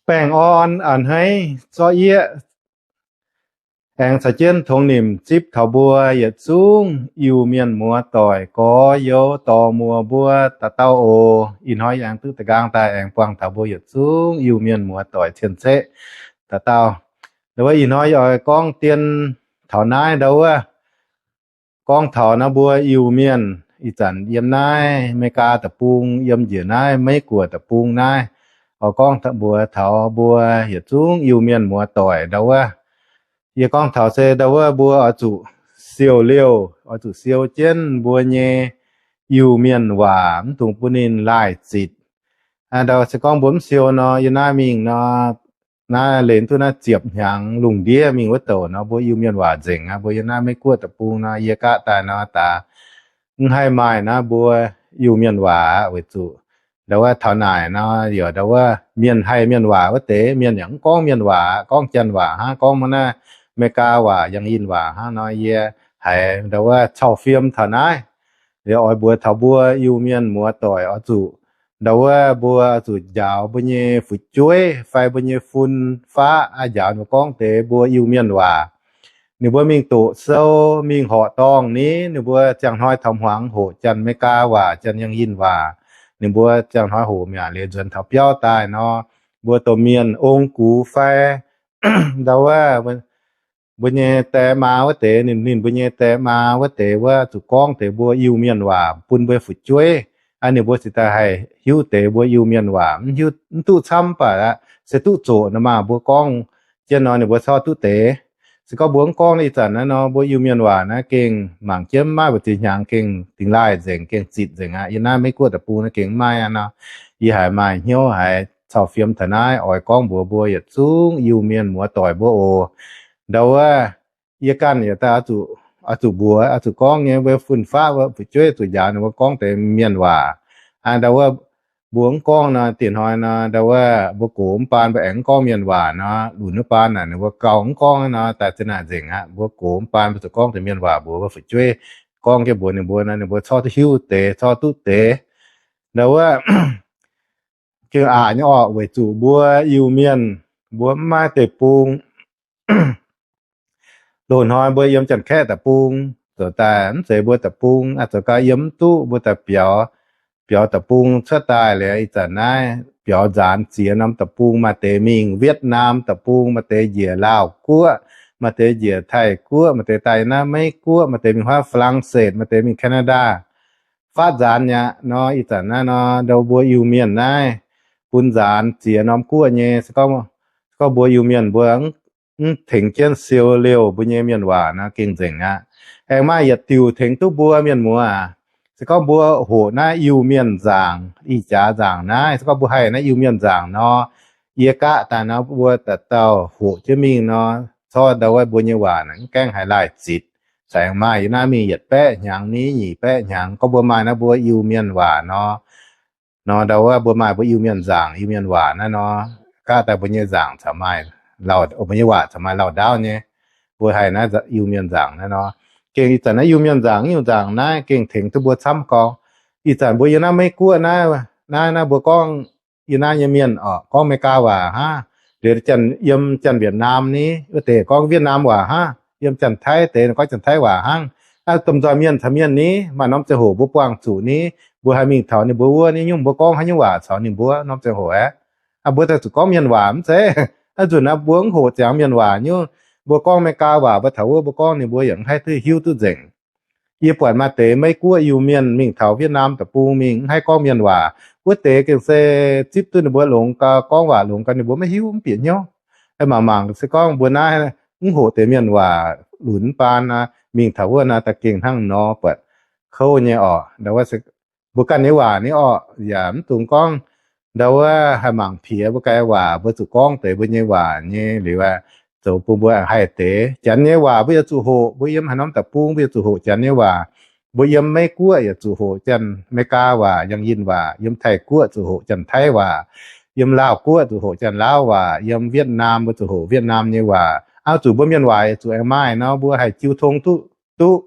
Baengh orn a'hneiv zorqv yieqv aengx caux jienv tongx nimc zipv taux mbuo yietc zungv Iu-Mienh muoz-doic, gorx-youz, dorh muoz mbuo dauh dauh oc. Ih hnoi aengx duqv da'nqaang daaih aengx buangh taux mbuo yietc zungv Iu-Mienh muoz-doic cien-ceqv dauh dauh. Ndau wuov ih hnoi yie oix gorngv dien taux naaiv ndau wuov gorngv taux naaiv mbuo Iu-Mienh ih zanc yiem naaiv America deic-bung, yiem njiec naaiv Meiv-Guoqv deic-bung naaiv, oix gorngv mbuox taux mbuo yietc zungv Iu-Mienh muoz-doic ndau wuov. Yie gorngv taux se ndau wuov mbuo oix zuqc siou liouh, oix zuqc siou jienv mbuo nyei Iu-Mienh waac, mv dungx bun ninh laaih zitc. Ndau se gorngv mbuo mv siou nor, yie naaiv mingh nor, naaiv lenh duqv naaiv ziepc hnyangx lungh ndiev mingh wuov douc nor, mbuo Iu-Mienh waac nzengc aqv. Mbuo yiem naaiv Meiv-Guoqv deic-bung nor, yie gaav daaih nor, daaih mv haih maaih naaiv mbuo Iu-Mienh waac aqv. Weic zuqc ndau wuov taux naaic nor, yaac ndau wuov mienh haih mienh waac wuov deix mienh yaac mv gorngv mienh waac, gorngv janx waac hnangv, gorngv mv naaiv America waac, yangh yinh waac hnangv nor, yie haiz ndau wuov cau fiem taux naaiv. Liuz oix mbuox taux mbuo Iu-Mienh muoz-doic oix zuqc, ndau wuov mbuo oix zuqc njaaux mbuo nyei fu'jueiv fai mbuo nyei fun-faqv aqv, njaaux ninh mbuo gorngv deix mbuo Iu-Mienh waac. Ninh mbuo mingh doqc sou, mingh horqc dorngh ni, ninh mbuo ziangh hnoi taux hmuangx hoqc janx America waac, janx yangh yinh waac. Ninh mbuo ziangh hnoi hoqc mi'aqv, liuz nzuonx taux biauv daaih nor, mbuo domh mienh ong gux fai ndau wuov mbuo nyei die maa wuov deix, ninh, ninh mbuo nyei die maa wuov deix wuov zuqc gorngv deix mbuo Iu-Mienh waac bun mbuo fu'jueiv. Aa, ninh mbuo ziouc daaih haih hiuv deix mbuo Iu-Mienh waac. Mv hiuv, mv duqv camv baac aqv, se duqv zoqc nor maah, mbuo gorngv jienv nor ninh mbuo corc duqv deix. Se gorngv mbuo mv gorngv, ih zanc naaiv nor mbuo Iu-Mienh waac naaiv gengh mangc jienv maiv maaih mbu'ziex hnyangx gengh dingx laaih nzengc, gengh zitc nzengc aqv. Yie naaiv Meiv-Guoqv deic-bung naaiv gengh mv maaih aqv nor, yie haiz maaih hnyouv haiz cau fiem taux naaiv oix gorngv mbuox mbuo yietc zungv Iu-Mienh muoz-doic mbuo oc. Ndau wuov yie ganh yaac daaih oix zuqc mbuox, oix zuqc gorngv nyei, mbuo fun-faqv, fu'jueiv zuqc njaaux ninh mbuo gorngv deix mienh waac. Ndau wuov mbuo mv gorngv nor, dieh hnoi nor, ndau wuov mbuo gox mv baan mbuo aengx mv gorngv mienh waac nor, lunc wuov baan naaic ninh mbuo gauh mv gorngv nor, daaih za'naaic nzengc aqv. Mbuo gox mv baan mbuo zuqc gorngv deix mienh waac mbuox mbuo fu'jueiv, gorngv jienv mbuox ninh mbuo nor, ninh mbuo corc duqv hiuv deix, corc duqv deix. Ndau wuov gengh aqc nyei orqc, weic zuqc mbuo Iu-Mienh mbuo mv maaih deic-bung. Loz-hnoi mbuo yiem Janx-Kaeqv deic-bung zoux daaih, mv zeiz mbuo deic-bung aqv, zoux gau yiem mv duqv, mbuo daaih biaux, biaux deic-bung cuotv daaih liuz, ih zanc naaiv biaux nzaanx ziex norm deic-bung, maaih deix mingh Vietnam deic-bung, maaih deix njiec Laauh Guoqv, maaih deix njiec Taiv Guoqv, maaih deix daaih naaiv Meiv Guoqv, maaih deix mingh huaav Faa^lang^setv, maaih deix mingh Canada. Faatv nzaanx aqv nor, ih zanc naaiv nor, ndau mbuo Iu-Mienh naaiv bun nzaanx ziex norm guoqv nyei. Se gorngv mbuo Iu-Mienh mbuo mv tengx jienv siou liouh mbuo nyei mienh waac nor, gengh nzengc aqv. Aengx maaih yietc diuc tengx duqv mbuo mienh muoz aac. Se gorngv mbuo hoqc naaiv Iu-Mienh nzaangc, ih jaax nzaangc naaiv, se gorngv mbuo haih naaiv Iu-Mienh nzaangc nor, yie gaav daaih nor, mbuo dauh dauh hoqc jienv mingh nor, corc ndau wuov mbuo nyei waac mv gaengh haiz laaih zitc. Caux aengx maaih yie naaiv mingh yietc baeqv hnyangx ni, nyic baeqv hnyangx, gorngv mbuo maaih naaiv mbuo Iu-Mienh waac nor, nor ndau wuov mbuo maaih mbuo Iu-Mienh nzaangc, Iu-Mienh waac naaiv nor, gaav daaih mbuo nyei nzaangc caux maaih, mbuo nyei waac caux maaih lauh ndaauv nyei. Mbuo haih naaiv Iu-Mienh nzaangc naaiv nor, gengh ih zanc naaiv Iu-Mienh nzaangc, Iu-Mienh nzaangc naaiv gengh tengx duqv mbuo camv gorngv. Ih zanc mbuo yiem naaiv Meiv Guoqv naaiv, naaiv, naaiv mbuo gorngv yie naaiv nyei mienh oc, gorngv America waac hnangv. Liuz yiem Janx-Vietnam ni, wuov deix gorngv Vietnam waac hnangv. Yiem Janx-Taiv deix gorngv Janx-Taiv waac hnangv. Domh nzoih mienh caux mienh ni, maaih norm ziangh hoc mbuo buangh zuqc ni, mbuo haih mingh taux ninh mbuo wuov ni, nyungc mbuo gorngv haaix nyungc waac caux ninh mbuo norm ziangh hoc aeqv, mbuo daaih zuqc gorngv mienh waac mv zeiz. Aa, nzunc naaiv mbuo mv hoqc ziangx mienh waac nyungc, mbuo gorngv America waac, mbuo taux wuov mbuo gorngv ninh mbuo yaac mv haih duqv hiuv duqv nzengc. Yie buatc maaih deix Meiv Guoqv Iu-Mienh mingh taux Vietnam deic-bung mingh mv haih gorngv mienh waac. Wuov deix gengh se zipv duqv ninh mbuo longx gau, gorngv waac longx gau, ninh mbuo maiv hiuv, mv bieqc hnyouv. Aengx mangc mangc se gorngv mbuo naaiv mv hoqc deix mienh waac lunc mv baan nor, mingh taux wuov nor da'gengh hnangv nor buatc kouv nyei orqc. Ndau wuov mbuo ganh nyei waac ni orqc, yaac mv dungx gorngv ndau wuov haih mangc piex mbuo ganh waac, mbuo zuqc gorngv deix mbuo nyei waac nyei liuz, zoux bun mbuo haih deix. Janx nyei waac mbuo yaac zuqc hoqc, mbuo yiem haaix norm deic-bung mbuo yaac zuqc hoqc Janx nyei waac. Mbuo yiem Meiv Guoqv yaac zuqc hoqc Janx, America waac, Yangh Yinh waac, yiem Taiv Guoqv zuqc hoqc Janx-Taiv waac, yiem Laauh Guoqv zuqc hoqc Janx-Laauv waac, yiem Vietnam mbuo zuqc hoqc Vietnam nyei waac. Aa, zuqc mbuo mienh waac yaac zuqc aengx maaih nor, mbuo haih jiu tong duqv, duqv.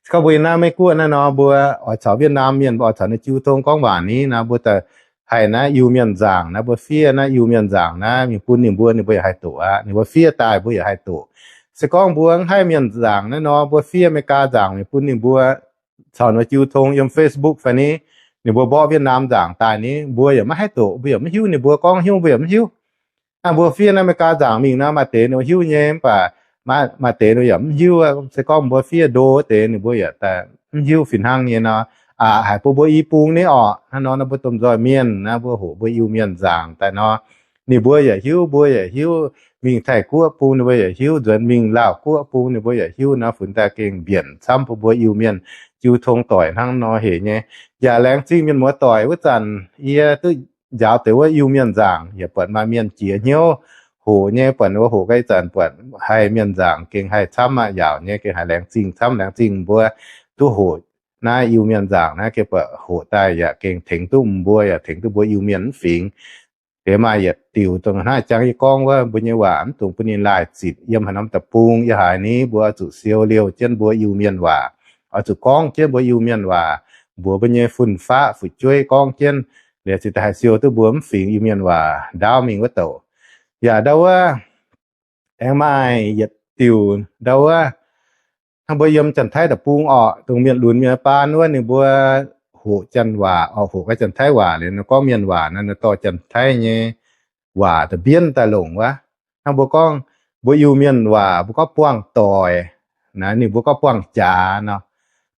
Se gorngv mbuo yiem naaiv Meiv Guoqv naaiv nor, mbuo oix caux Vietnam mienh, mbuo oix caux ninh jiu tong gorngv waac ni nor, mbuo daaih haih naaiv Iu-Mienh nzaangc naaiv, mbuo fiev naaiv Iu-Mienh nzaangc naaiv mingh bun ninh mbuo, ninh mbuo yaac haih doqc aqv. Ninh mbuo fiev daaih mbuo yaac haih doqc. Se gorngv mbuo mv haih mienh nzaangc naaiv nor, mbuo fiev America nzaangc mingh bun ninh mbuo caux ninh mbuo jiu tong yiem Facebook fai ni, ninh mbuo mborqv Vietnam nzaangc daaih ni, mbuo yaac maiv haih doqc, mbuo yaac mv hiuv ninh mbuo gorngv hnyouv, mbuo yaac mv hiuv. Aa, mbuo fiev naaiv America nzaangc mingh nor, maaih deix ninh hiuv nyei, mv baac maaih deix ninh yaac mv hiuv. Se gorngv mbuo fiev ndo wuov deix ninh mbuo yaac mv hiuv fih hnangv nyei nor. Aa, haiz bun mbuo i bung ni orqc. Hnangv nor nor mbuo domh nzoih mienh naaiv, mbuo hoqc mbuo Iu-Mienh nzaangc daaih nor, ninh mbuo yaac hiuv, mbuo yaac hiuv. Mingh Taiv-Guoqv bung ninh mbuo yaac hiuv, nzuonx mingh Laauh-Guoqv bung ninh mbuo yaac hiuv nor, funx daaih gengh mbienc camv bun mbuo Iu-Mienh jiu tong doic hnangv nor hec nyei. Yaac laengz zingh mienh muoz doic wuov zanc yie duqv njaaux deix wuov Iu-Mienh nzaangc, yaac buatc maaih mienh jiex hnyouv hoqc nyei, buatc wuov hoqc ga'naaiv zanc buatc haih mienh nzaangc gengh haih camv aqv, yaauc nyei gengh haiz laengz zingh camv. Laengz zingh mbuo duqv hoqc naaiv Iu-Mienh nzaangc naaiv, gengh buatc hoqc daaih yaac gengh tengx duqv mbuo, yaac tengx duqv mbuo Iu-Mienh mv fingx. Deix maaih yietc diuc dongh hnangv jangx yie gorngv wuov, mbuo nyei waac mv dungx bun ninh laaih zitc yiem haaix norm deic-bung. Yie haiz ni mbuo oix zuqc siou liouh jienv mbuo Iu-Mienh waac, oix zuqc gorngv jienv mbuo Iu-Mienh waac, mbuox mbuo nyei fun-faqv fu'jueiv gorngv jienv, liuz ziouc daaih haih siou duqv mbuo mv fingx Iu-Mienh waac ndaauv mingh wuov douc. Yaac ndau wuov, aengx maaih yietc diuc ndau wuov, hnangv mbuo yiem Janx-Taiv deic-bung orqc, dongh mienh lunx mienh baan wuov, ninh mbuo hoqc Janx waac orqc, hoqc ga'naaiv Janx-Taiv waac liuz nor, gorngv mienh waac naaiv, nor dorh Janx-Taiv nyei waac da'mbienv daaih longc wuov. Hnangv mbuo gorngv, mbuo Iu-Mienh waac mbuo gorngv buangh doic naaiv, ninh mbuo gorngv buangh jaax nor.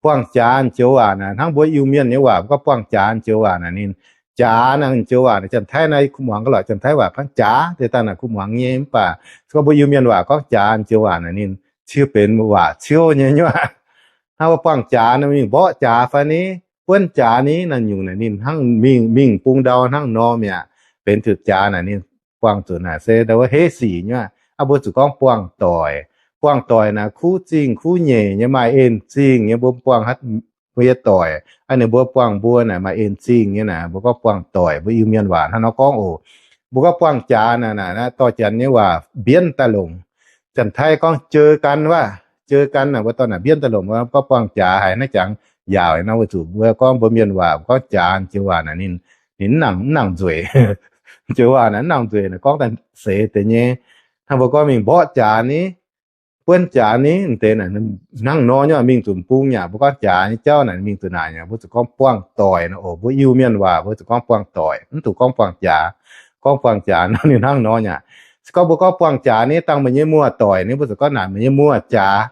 Buangh jaax joux waac naaic, hnangv mbuo Iu-Mienh nyei waac mbuo gorngv buangh jaax joux waac naaic ninh, jaax naaiv joux waac naaic, Janx-Taiv naaiv kuv muangx ga'lorqc, Janx-Taiv waac gorngv jaax deix daaih naaic kuv muangx nyei, mv baac se gorngv mbuo Iu-Mienh waac gorngv jaax joux waac naaic ninh ciouv benx waac ciouv nyei nyuoqc. Hnangv mbuo buangh jaax naaic, mingh mborqv jaax fai ni, buonv jaax ni, naaic nyungc naaic ninh hnangv mingh, mingh bung ndau hnangv nor mi'aqv. Benx zuqc jaax naaic ninh buangh zuqc naaic se ndau wuov heiv sic nyuoqc. Aa, mbuo zuqc gorngv buangh doic. Buangh doic naaic kuv zingh kuv nyeic nyei, maaih en zingh nyei, mbuo buangh haaix, mbuo nyei doic. Aa, ninh mbuo buangh mbuo naaic maaih en zingh nyei naaic, mbuo gorngv buangh doic. Mbuo Iu-Mienh waac hnangv nor gorngv oc. Mbuo gorngv buangh jaax naaic, naaic dorh Janx nyei waac mbienv daaih longc. Janx-Taiv gorngv เจอกัน wuov, เจอกัน naaic mbuo dorh naaic mbienv daaih longc, mbuo gorngv buangh jaax haiz naaiv jangx yaauc nor, weic zuqc mbuo gorngv mbuo Mienh waac mbuo gorngv jaax joux waac naaic ninh, ninh mv nangc nzueic. Joux waac naaic mv nangc nzueic naaic, gorngv daaih seix deix nyei. Hnangv mbuo gorngv mingh mborqv jaax ni, buonv jaax ni, deix naaic hnangv nor nyei, mingh zuqc bung nyei aqv. Mbuo gorngv jaax nyei jauv naaic mingh zuqc naaic nyei aqv. Mbuo zuqc gorngv buangh doic nor oc. Mbuo Iu-Mienh waac mbuo zuqc gorngv buangh doic, mv zuqc gorngv buangh jaax. Gorngv buangh jaax nor ninh hnangv nor nyei aqv. Se gorngv mbuo gorngv buangh jaax ni, dangh meih nyei muoz-doic ni, mbuo zuqc gorngv naaic meih nyei muoz-jaax.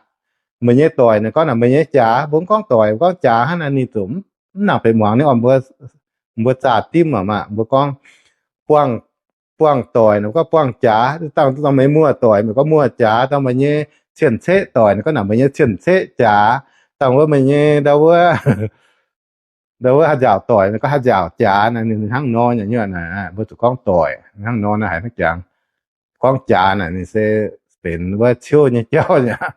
Meih nyei doic naaic gorngv naaic meih nyei jaax. Mbuo mv gorngv doic, mbuo gorngv jaax hnangv naaic ninh zuqc mv nangc benx muangx ni oc. Mbuo zaah dimv maah, mbuo gorngv buangh, buangh doic naaic gorngv buangh jaax. Dangh, dangh meih nyei muoz-doic meih gorngv muoz-jaax. Dangh meih nyei cien-ceqv doic naaic gorngv naaic meih nyei cien-ceqv jaax. Dangh wuov meih nyei ndau wuov, ndau wuov haaix nziaauc doic naaic gorngv haaix nziaauc jaax naaic, ninh hnangv nor nyei aqv. Mbuo zuqc gorngv doic hnangv nor naaic, haiz hnangv jangx gorngv jaax naaic ninh se benx wuov ciouv nyei jauv nyei aqv.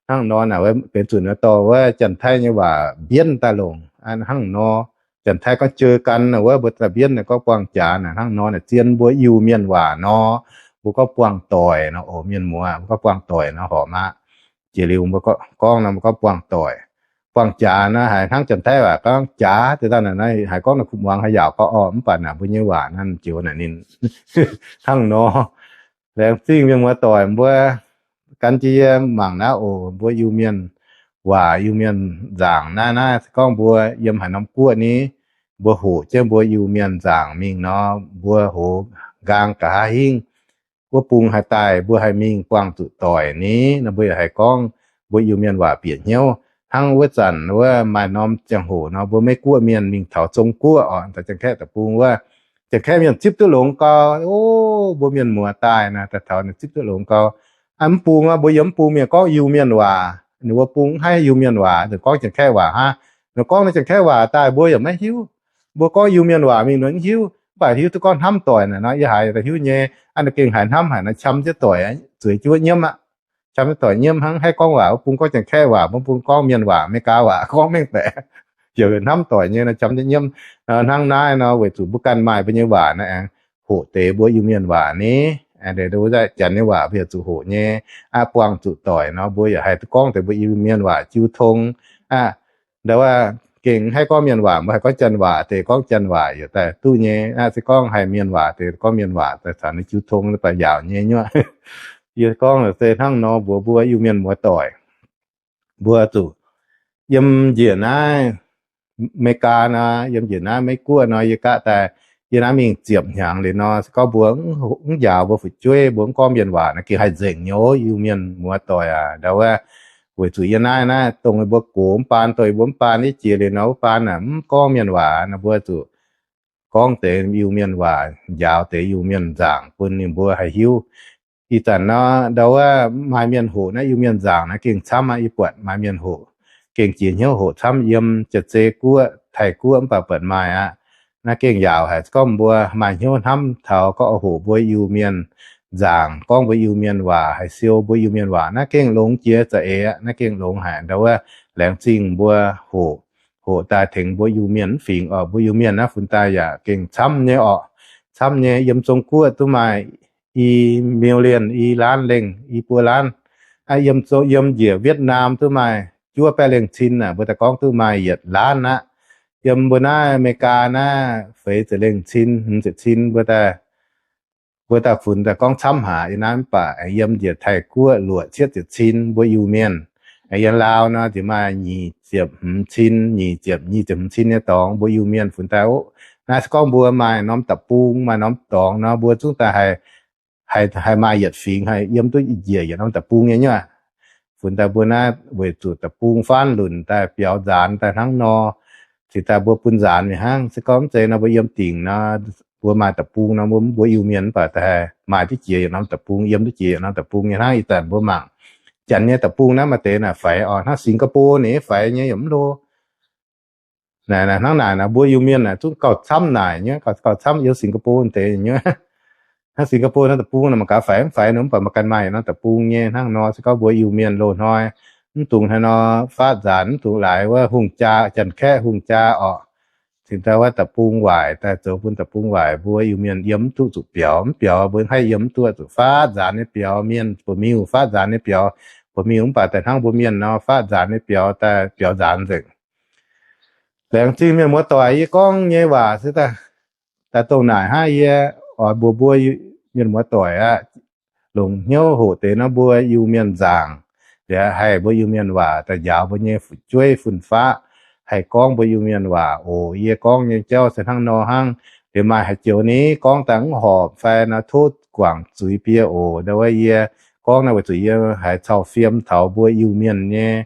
Hnangv nor naaic benx zuqc dorh wuov Janx-Taiv nyei waac mbienv daaih longc hnangv nor. Janx-Taiv gorngv เจอกัน naaic wuov mbuo daaih mbienv naaic gorngv buangh jaax naaic hnangv nor naaic, zien mbuo Iu-Mienh waac nor, mbuo gorngv buangh doic nor oc. Mienh muoz mbuo gorngv buangh doic nor horpc aqv. Jiex liuz mbuo gorngv nor mbuo gorngv buangh doic. Buangh jaax naaic haiz hnangv Janx-Taiv waac gorngv jaax deix daaih naaic, haiz gorngv naaic kuv muangx haaix yaac gorngv orqc, mv baac naaic mbuo nyei waac naaic joux naaic ninh hnangv nor. Laengz zingh mienh muoz-doic mbuo gan jienv yie mangc naaiv oc. Mbuo Iu-Mienh waac, Iu-Mienh nzaangc naaiv, naaiv se gorngv mbuo yiem haaix norm guoqv ni, mbuo hoqc jienv mbuo Iu-Mienh nzaangc mingh nor, mbuo hoz nqaang nqa'haav hingv wuov bung haih daaih, mbuo haih mingh buangh zuqc doic ni, nor mbuo yaac haih gorngv mbuo Iu-Mienh waac bieqc hnyouv. Hnangv wuov zanc wuov maaih norm ziangh hoc nor, mbuo Meiv-Guoqv mienh mingh taux Zong-Guoqv oc, taux Janx-Kaeqv deic-bung wuov, Janx-Kaeqv mienh zipv duqv longx gau. O, mbuo mienh muoz daaih naaic, daaih taux naaic zipv duqv longx gau. Aa, mv bung aqv, mbuo yiem mv bung mienh gorngv Iu-Mienh waac, ninh mbuo bung mv haih Iu-Mienh waac, ninh gorngv Janx-Kaeqv waac hnangv. Ninh gorngv ninh Janx-Kaeqv waac daaih mbuo yaac maiv hiuv. Mbuo gorngv Iu-Mienh waac mingh ninh mv hiuv, mv baac hiuv duqv gorngv hnamv doic naaic nor, yie haiz daaih hiuv nyei. Aa, ninh gengh haiz hnamv haic nor, qam jienv doic, zueiz jienv wuov nyiemv aqv. Qam jienv doic nyiemv hnangv, haih gorngv waac, mv bung gorngv Janx-Kaeqv waac, mv bung gorngv mienh waac, Meiv-Guoqv waac, gorngv mengh baeqc, yaac hnamv doic nyei nor, qam jienv nyiemv. Hnangv naaiv nor, weic zuqc mbuo ganh maaih mbuo nyei waac naaiv aengx hoqc deix mbuo Iu-Mienh waac ni. Deix wuov Janx nyei waac mbuo yaac zuqc hoqc nyei. Aa, buangh zuqc doic nor, mbuo yaac haih gorngv deix mbuo Iu-Mienh waac jiu tong. Aa, ndau wuov gengh haih gorngv mienh waac, mbuo haih gorngv janx waac deix gorngv janx waac yaac daaih duqv nyei aqv. Se gorngv haih mienh waac deix gorngv mienh waac daaih caux ninh jiu tong daaih yaauc nyei nyuoqv. Yie gorngv se hnangv nor mbuox mbuo Iu-Mienh muoz-doic, mbuo zuqc yiem njiec naaiv America nor, yiem njiec naaiv Meiv Guoqv nor, yie gaav daaih yie naaiv mingh ziepc hnyangx liuz nor, se gorngv mbuo mv njaaux mbuo fu'jueiv, mbuo mv gorngv mienh waac naaiv gengh haih nzengc nyei oc, Iu-Mienh muoz-doic aac. Ndau wuov weic zuqc yie naaiv naaiv dongh mbuo gox mv baan, dongh mbuo mv baan nyei jiex liuz nor, mv baan naaic mv gorngv mienh waac nor, mbuo zuqc gorngv deix Iu-Mienh waac, njaaux deix Iu-Mienh nzaangc bun ninh mbuo haih hiuv. Ih zanc nor ndau wuov maaih mienh hoqc naaiv Iu-Mienh nzaangc naaiv gengh camv aqv. Yie buatc maaih mienh hoqc, gengh jiex hnyouv hoqc camv yiem Jaav-Zei Guoqv, Taiv Guoqv mv baac buatc maaih aqv. Naaiv gengh yaauc haic. Se gorngv mbuo maaih hnyouv hnamv taux gorngv hoqc mbuo Iu-Mienh nzaangc, gorngv mbuo Iu-Mienh waac, haih siou mbuo Iu-Mienh waac, naaiv gengh longx jiex za'eix aqv. Naaiv gengh longx haic. Ndau wuov laengz zingh mbuo hoqc, hoqc daaih tengx mbuo Iu-Mienh mv fingx oc. Mbuo Iu-Mienh naaiv funx daaih yaac gengh camv nyei oc. Camv nyei, yiem Zong Guoqv duqv maaih i million, i laanv lengh, i buo laanv. Yiem, yiem njiec Vietnam duqv maaih juov baeqv lengh cin aac, mbuo daaih gorngv duqv maaih yietc laanv aqv. Yiem mbuo naaiv America naaiv feix ziepc lengh cin, hmz ziepc cin, mbuo daaih, mbuo daaih funx daaih gorngv camv haic. Yiem naaiv mv baac aengx yiem njiec Taiv Guoqv luoqc cietv ziepc cin mbuo Iu-Mienh. Aengx yiem Laau nor ziouc maaih nyic ziepc hmz cin, nyic ziepc, nyic ziepc hmz cin nyei dorngx mbuo Iu-Mienh funx daaih oc. Naaiv se gorngv mbuo maaih norm da'bung, maaih norm dorngx nor, mbuo zungv daaih haih, haih maaih yietc fingx haih yiem duqv njiec yietc norm da'bung nyei nyuoqv. Funx daaih mbuo naaiv weic zuqc da'bung faanv lunc daaih biaux nzaanx daaih hnangv nor, cingx daaih mbuo bun nzaanx mingh hnangv. Se gorngv mv zeiz nor mbuo yiem dingc nor, mbuo maaih da'bung nor, mbuo, mbuo Iu-Mienh mv baac daaih maaih duqv jiex yietc norm da'bung, yiem duqv jiex yietc norm da'bung nyei hnangv. Ih zanc mbuo mangc janx nyei da'bung naaiv maaih deix naaic faix oc, hnangv Singapore ninh faix nyei yaac mv loz. Naaic hnangv naaic naaic mbuo Iu-Mienh naaic zungv gauh camv naaic nyuoqv, gauh, gauh camv yiem Singapore deix nyuoqv. Hnangv Singapore naaiv da'bung naaic mangc gaax faix mv faix nor, mv baac mangc gaax maaih yietc norm da'bung nyei hnangv nor. Se gorngv mbuo Iu-Mienh loz-hnoi mv dungx hnangv nor faatv nzaanx, mv dungx laaix wuov hungh jaa, Janx-Kaeqv hungh jaa oc. Cingx daaih wuov da'bung waaic daaih zoux bun da'bung waaic, mbuo Iu-Mienh yiem mv duqv zuqc biaux, mv biaux mbuo haih yiem mv duqv, zuqc faatv nzaanx nyei biaux. Mienh buoz-miuh faatv nzaanx nyei biaux, buoz-miuh mv baac daaih hnangv mbuo mienh nor faatv nzaanx nyei biaux daaih biaux nzaanx nzengc. Laengz zingh mienh muoz-doic, yie gorngv nyei waac se daaih dongh naaic hnangv. Yie oix mbuox mbuo mienh muoz-doic aqv, longc hnyouv hoqc deix nor mbuo Iu-Mienh nzaangc, liuz haih mbuo Iu-Mienh waac daaih njaaux mbuo nyei fu'jueiv fun-faqv, haih gorngv mbuo Iu-Mienh waac oc. Yie gorngv nyei jauv se hnangv nor hnangv. Liuz maaih haaix joux ni gorngv daaih mv horpc fai nor tov guangc zuiz bie oc. Ndau wuov yie gorngv naaiv weic zuqc yie haiz cau fiem taux mbuo Iu-Mienh nyei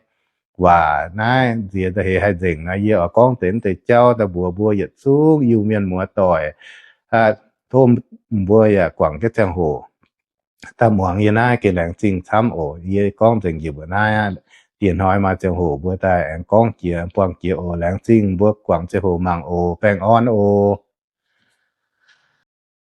waac naaiv nziex da'heix haih nzengc nor, yie oix gorngv deix mv deix jauv daaih mbuox mbuo yietc zungv Iu-Mienh muoz-doic. Tov mbuo yaac guangc jienv ziangh hoc daaih muangx yie naaiv, gengh laengz zingh camv oc. Yie gorngv nzengc njiec mbuo naaiv aqv. Dieh hnoi maaih ziangh hoc mbuo daaih aengx gorngv jiex buangh jiex oc. Laengz zingh mbuo guangc ziangh hoc mangc oc. Baengh orn oc.